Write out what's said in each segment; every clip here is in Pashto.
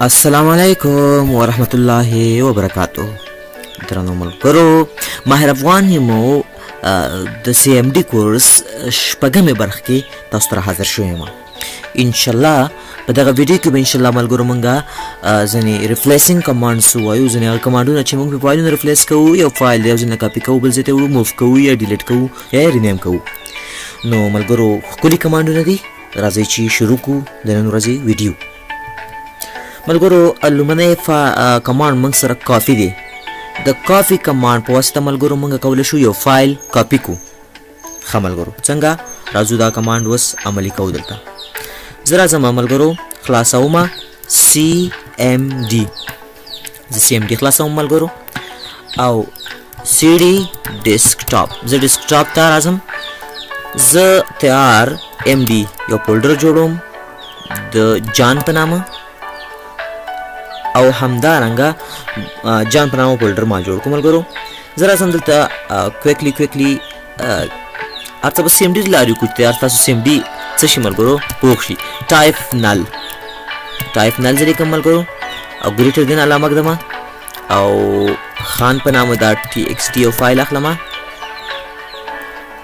السلام علیکم ورحمت الله وبرکاتو. درنو ملګرو، ماهر افغان یم. د سی ایم ډي کورس شپږمې برخې کې تاسو ته حاضر شوی یم. ان شاء الله په دغه ویډیو کې به ان شاء الله ملګرو مونږه ځینې ریپلیسینګ کمانډز ووایو، ځینې هغه کمانډونه چې مونږ په فایلونه ریپلیس کوو، یو فایل یو ځای نه کاپي کوو بل ځای ته وړو، موو کوو یا ډیلیټ کوو یا رینیم کوو. نو ملګرو، ښکلي کمانډونه دي، راځئ چې شروع کړو د نن ورځې ویډیو. ملګرو، لومړنی کمانډ موږ سره کاپي دی. د کاپي کمانډ په واسطه ملګرو موږ کولی شو یو فایل کاپي کو. ښه ملګرو، څنګه؟ راځو دا کمانډ اوس عملي کوو. دلته زه راځم ملګرو، خلاصوم سی ایم ډي. زه سی ایم ډي خلاصوم ملګرو او سی ډي ډیسکټاپ. زه ډیسکټاپ ته راځم. زه تیار ایم ډي یو فولډر جوړوم د جان په نامه، او همدارنګه جان په نامه فولډر ما جوړ کوم. ملګرو، زه راځم دلته کویکلی کویکلی هر څه به سی ایم ډي لارې وکړو چې تیار تاسو سی ایم ډي څه شي ملګرو پوه شي. ټایپ نل، ټایپ نل زه لیکم ملګرو او ګریټر دین علامه ږدم او خان په نامه دا ټي ایکس ټي یو فایل اخلم.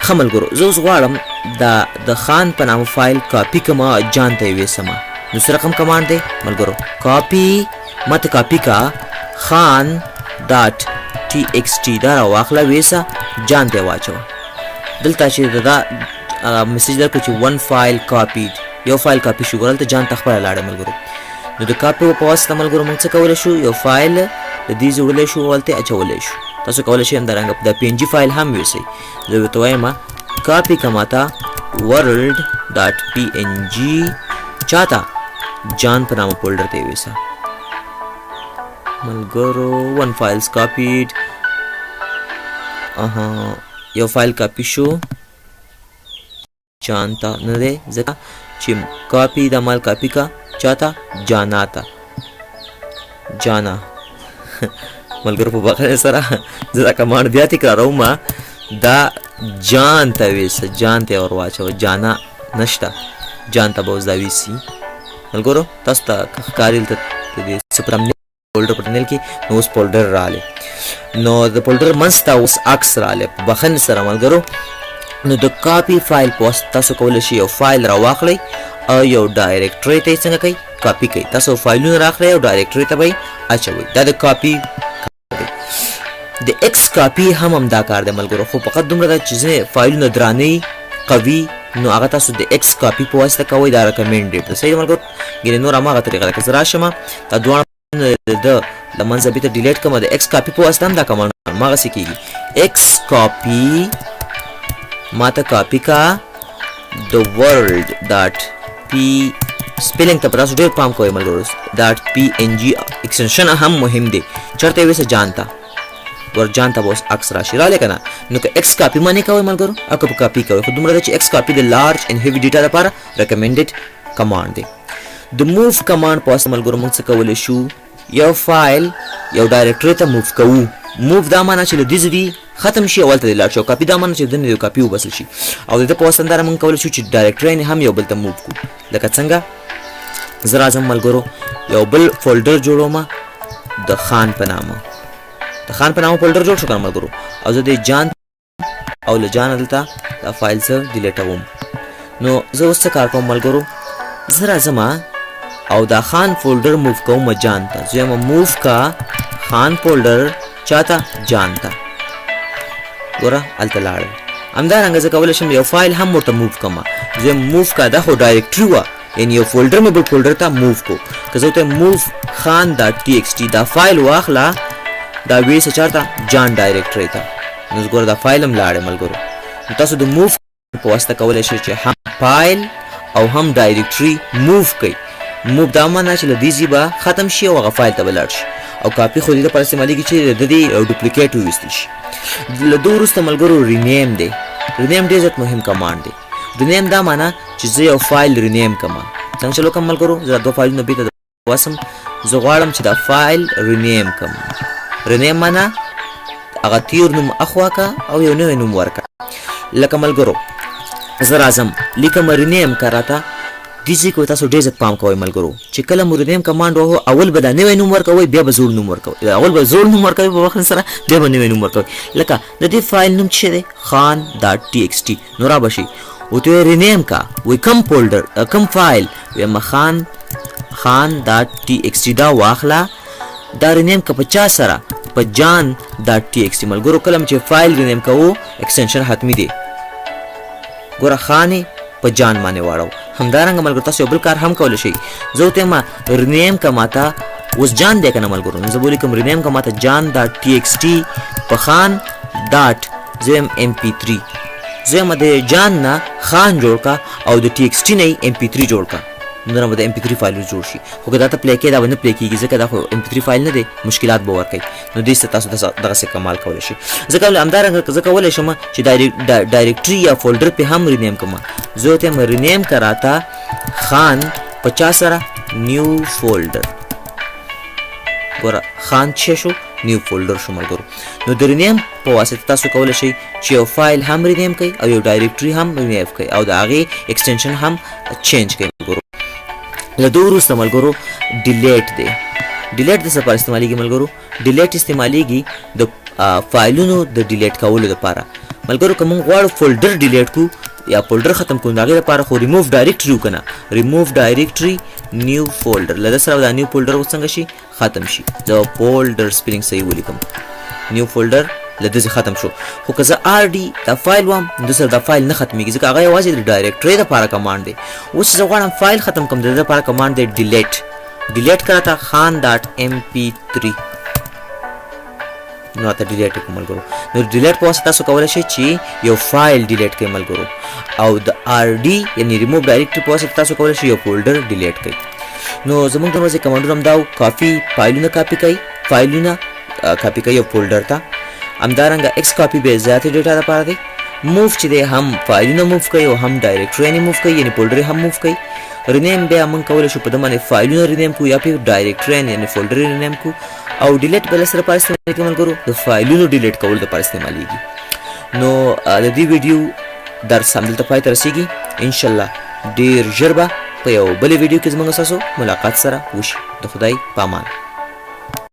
ښه ملګرو، زه اوس غواړم دا د خان په نامه فایل کاپي کړم، جان ته یې ویسم. نو څه رقم کمانډ دی ملګرو؟ کاپي، ماته کاپي کا خان ډاټ ټي ایکس ټي، دا راواخله ویسه جان ته یې واچوه. دلته چې دا میسج درکړو چې ون فایل کاپیډ، یو فایل کاپي شو، ګوره دلته جان ته خپله لاړی ملګرو. نو د کاپي په واسطه ملګرو موږ څه کولی شو؟ یو فایل د دې ځای وړلی شو او هلته یې اچولی شو. تاسو کولی شئ همدارنګه د پی این جي فایل هم ویسئ. زه ورته وایم کاپي که ماته ورلډ ډاټ پی این جي، چاته؟ جان په نامه فولډر ته یې ویسه. ملګرو، ون فایلز کاپیډ. اها، یو فایل کاپي شو، جان ته نه دی، ځکه چې کاپي دا مال کاپي کا چاته؟ جانا ته، جانا. ملګرو، په بخښنې سره زه دا کمانډ بیا تکراروم. دا جان ته ویسه، جان ته یې ور واچوه، جانا نشته، جان ته به اوس دا ویسي. ملګرو، تاسو ته ښکاري دلته د دې څه په فولډر په ټنل کې. نو اوس فولډر راغلی، نو د فولډر منځ ته اوس عکس راغلی، په بخښنې سره ملګرو. نو د کاپي فایل په واسطه تاسو کولی شئ یو فایل راواخلئ او یو ډایرکټري ته یې څنګه کوئ؟ کاپي کوئ. تاسو فایلونه راخلئ او ډایرکټري ته به یې اچوئ. دا د کاپي دی. د ایکس کاپي هم همدا کار دی ملګرو، خو فقط دومره ده چې ځینې فایلونه درانه قوي، نو هغه تاسو د ایکس کاپي په واسطه کوئ. دا ریکمنډډ ده. صحیح ده ملګرو؟ ګینې نور هماغه طریقه ده. که زه راشم دا دواړه د له منځه بیرته ډیلیټ کړم، د ایکس کاپي په واسطه هم دا کمانډ هماغسې کېږي. ایکس کاپي، ماته کاپي کا د ورلډ ډاټ پی، سپیلینګ ته به تاسو ډېر پام کوئ ملګرو، ډاټ پی این جي ایکسټنشن هم مهم دی. چېرته یې ویسه؟ جان ته ور، جان ته به اوس عکس راشي. رالی که نه؟ نو که ایکس کاپي معنی کوئ ملګرو او که په کاپي کوئ، خو دومره ده چې ایکس کاپي د لارج اینډ هیوي ډیټا لپاره ریکمنډډ کمانډ دی. د موو کمانډ په واسطه ملګرو موږ څه کولی شو؟ یو فایل یو ډایرکټري ته موو کوو. موو دا معنا چې له دې ځای ختم شي او هلته دې لاړ شي، او کاپي دا معنا چې د نه یو کاپي وباسل شي. او د ده په واسطه همدارنګه موږ کولی شو چې ډایرکټري هم یو بل ته موو کړو. لکه څنګه؟ زه راځم ملګرو، یو بل فولډر جوړوم د خان په نامه. د خان په نامه فولډر جوړ شو که ملګرو؟ او زه د جان او له جانه دلته دا فایل زه ډیلیټوم. نو زه اوس څه کار کوم ملګرو؟ زه راځم او دا خان فولډر موو کوم جان ته. زه وایم موو کا خان فولډر، چاته؟ جان ته. ګوره هلته لاړل. همدارنګه زه کولی شم یو فایل هم ورته موو کړم. زه وایم موو کا، دا خو ډایرکټري وه، یعنی یو فولډر مې بل فولډر ته موو کو. که زه ورته موو خان ډاټ ټي ایکس ټي، دا فایل واخله دا ویسه چېرته؟ جان ډایرکټري ته. نو ګوره دا فایل هم لاړی ملګرو. نو تاسو د موو په واسطه کولی شئ چې هم فایل او هم ډایرکټري موو کړئ. موو دا معنا چې له دې ځای به ختم شي او هغه فایل ته به لاړ شي، او کاپي خو دې لپاره استعمالېږي چې د دې یو ډوپلیکیټ وویستل شي. له ده وروسته ملګرو رینیم دی. رینیم ډېر زیات مهم کمانډ دی. رینیم دا معنا چې زه یو فایل رینیم کړم. څنګه چلو کوم ملګرو؟ زه دا دوه فایلونه بیرته واسم. زه غواړم چې دا فایل رینیم کړم. رینیم معنا هغه تیر نوم اخوا کا او یو نوی نوم ورکړه. لکه ملګرو، زه راځم لیکم رینیم که راته دې ځای کې به تاسو ډېر زیات پام کوئ ملګرو، چې کله مو رینیم کمانډ وهو اول به دا نوی نوم ورکوئ، بیا به زوړ نوم ورکوئ. اول به زوړ نوم ورکوئ په وخت سره، بیا به نوی نوم ورکوئ. لکه د دې فایل نوم څه دی؟ خان ډاټ ټي ایکس ټي. نو را به شي ورته وایي رینیم کا، وایي کوم فولډر کوم فایل؟ وایم خان خان ډاټ ټي ایکس ټي دا واخله، دا رینیم که په چا سره؟ په جان ډاټ ټي ایکس ټي. ملګرو کله چې فایل رینیم کوو اکسټنشن حتمي دی، ګوره خان یې په جان باندې واړو. همدارنګه ملګرو تاسو یو بل کار هم کولی شئ، زه ورته وایم رینیم که ماته اوس جان دی که نه ملګرو، نو زه به ولیکم رینیم که ماته جان ډاټ ټي ایکس ټي په خان ډاټ زه وایم ایم پي 3. زه وایم د جان نه خان جوړ کا او د ټي ایکس ټي نه یې ایم پي 3 جوړ کا، نو به د ایم پي 3 فایل جوړ شي. خو که دا ته پلی کې دا به نه پلی کېږي، ځکه دا خو ایم پي 3 فایل نه دی، مشکلات به ورکوي. نو دې څه تاسو دغسې کمال کولی شئ. ځکه همدارنګه زه کولی شم چې ډایرکټري یا فولډر پې هم رینیم کړم. زه ورته وایم رینیم که راته خان په چا سره؟ نیو فولډر. ګوره خان څه شو؟ نیو فولډر شو ملګرو. نو د رینیم په واسطه تاسو کولی شئ چې یو فایل هم رینیم کړئ او یو ډایرکټري هم رینیم کړئ او د هغې اکسټنشن هم چینج کړئ ملګرو. له دې وروسته ملګرو ډیلیټ دی. ډیلیټ د څه لپاره استعمالیږي ملګرو؟ ډیلیټ استعمالیږي د فایلونو د ډیلیټ کولو لپاره ملګرو. که موږ غواړو فولډر ډیلیټ کړو یا فولډر ختم کړو، د هغې لپاره خو ریموو ډایرکټري وکنه، ریموو ډایرکټري نیو فولډر. له ده سره دا نیو فولډر اوس څنګه شي؟ ختم شي. زه فولډر سپیلینګ صحیح ولیکم، نیو فولډر له دې ختم شو. خو که زه آر ډي دا فایل وام، نو سره دا فایل نه ختمېږي، ځکه هغه یوازې د ډایرکټري دپاره کمانډ دی. اوس چې زه غواړم فایل ختم کړم، د دې لپاره کمانډ دی ډیلیټ. ډیلیټ کړه ته خان ډاټ ایم پي 3، نو راته ډیلیټ وکړو ملګرو. نو ډیلیټ په واسطه تاسو کولی شئ چې یو فایل ډیلیټ کړئ ملګرو، او د آر ډي یعنی ریموو ډایرکټري په واسطه تاسو کولی شئ یو فولډر ډیلیټ کړئ. نو زموږ د ورځې کمانډونه هم دا وو، کافي فایلونه کاپي کړئ، فایلونه کاپي کړئ یو فولډر ته. همدارنګه ایکس کاپي بیا زیاتې ډیټا لپاره دی. موو چې دی هم فایلونه موو کوي او هم ډایرکټري یعنی موو کوي، یعنی فولډر هم موو کوي. رینیم بیا موږ کولی شو په ده باندې فایلونه رینیم کړو یا پې ډایرکټري یعنی فولډر رینیم کړو. او ډیلیټ بل سره لپاره استعمالېږي ملګرو، د فایلونو ډیلیټ کولو لپاره استعمالېږي. نو د دې ویډیو درس همدلته پای ته رسېږي. انشاءالله ډېر ژر به په یو بلې ویډیو کې زموږ ستاسو ملاقات سره وشي. د خدای په امان.